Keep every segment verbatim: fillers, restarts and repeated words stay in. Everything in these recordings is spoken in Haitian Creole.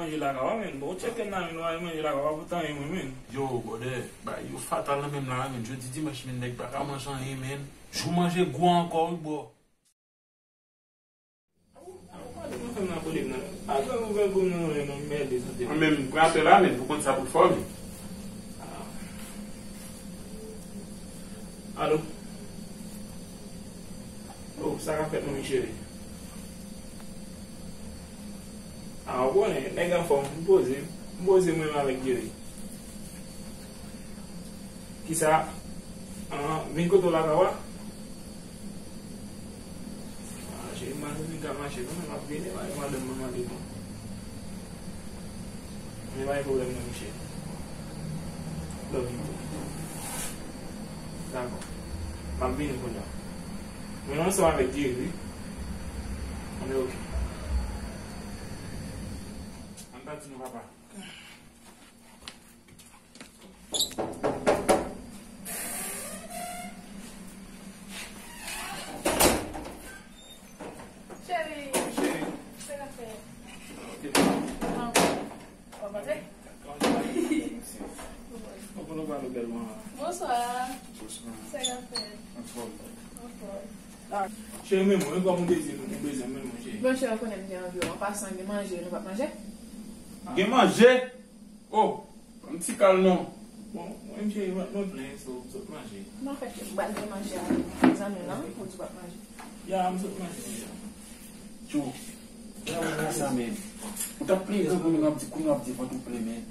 Manje lakay ou, men. Bon, ou tcheke nan men nou al manje lakay ou, pa pou tan anyen, men. Yo, brother, bagay yo fatal nan men m la, men. Jodi dimanch, men, nèg pa ka manje anyen, men. Jou manje gwo ankò, wi, bro. Ou pa di mwen fè m nan pwoblèm nan. Pa gen ouvè pou nou, non, mède sante. Mwen menm, m pran apèl la, men, pou konn sa pou l fè, men. Alo? Oh, sa k ap fèt, non, cheri? Ah, ou konnen, nèg anfòm, m poze, m poze mwen menm avèk Jerry. Kisa? Ah, vin kote w la, kawa? Ah, cheri, m pa santi m ka mache, non, men m ap vini, la, e madanm mwen mande m. Men pa gen pwoblèm, non, monchè. Love you. Dakò. M ap vini kounye a. Mwen ansanm avèk Jerry, wi. Anben, oke. Ann pati non, papa. Cheri. Cheri. Sa k ap fèt? Ok. Ah, w ap antre? Kòman w ye? Mèsi. Ou konnen w pale bèl mwen. Bonswa. Bonswa. Sa k ap fèt? Anfòm. Anfòm. Cheri, men mwen, kòm ou te di m ou bezwen mwen, monchè. Bon, cheri, ou konnen m gen anvi w. An pasan, gen manje, nou p ap manje? Gen manje? Oh, yon ti kal non. Bon, mwen, cheri, mwen, mwen plen, so, m sot manje. Bon, fèt, m pral gen manje avèk zanmi w lan, ou di w p ap manje. Ya, m sot manje deja. Tchou, sa mwen sa, men. Ou t ap plenyen grangou, men w ap di, kounye a w ap di vant ou plen, men.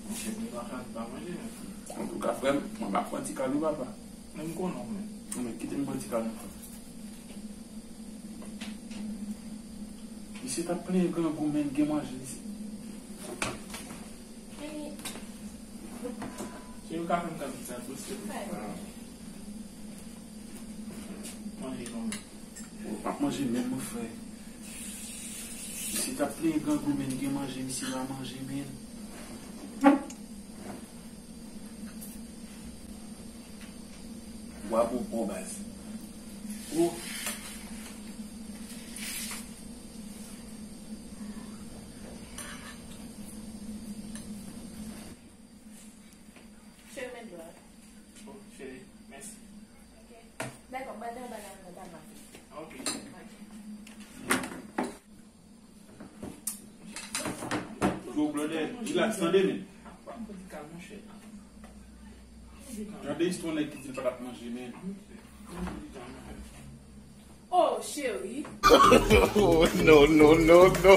Monchè, mwen pa ka pa manje, men. Antouka, frè m, mwen pa pran ti kal wi, papa. Men m konnen w, men. Non, men kite m pran ti kal non, frè m. Misye t ap plenyen grangou, men gen manje, misye. Se yo ka fè m kal sa, dousman. Manje non, men. Ou p ap manje menm, mon frè. Misye t ap plenyen grangou, men gen manje, misye pa manje, men. Bwa bon, bon, baz. Oh. Cheri, men dlo a. Oh, cheri, mèsi. Ok. Dakò, m pral devan bagay mwen nan tabak. Ok. Ok. Yo, brother, relax, tande, men. Gade istwa nèg ki di l pa t ap manje, men. Oh, cheri. Oh, no, no, no, no.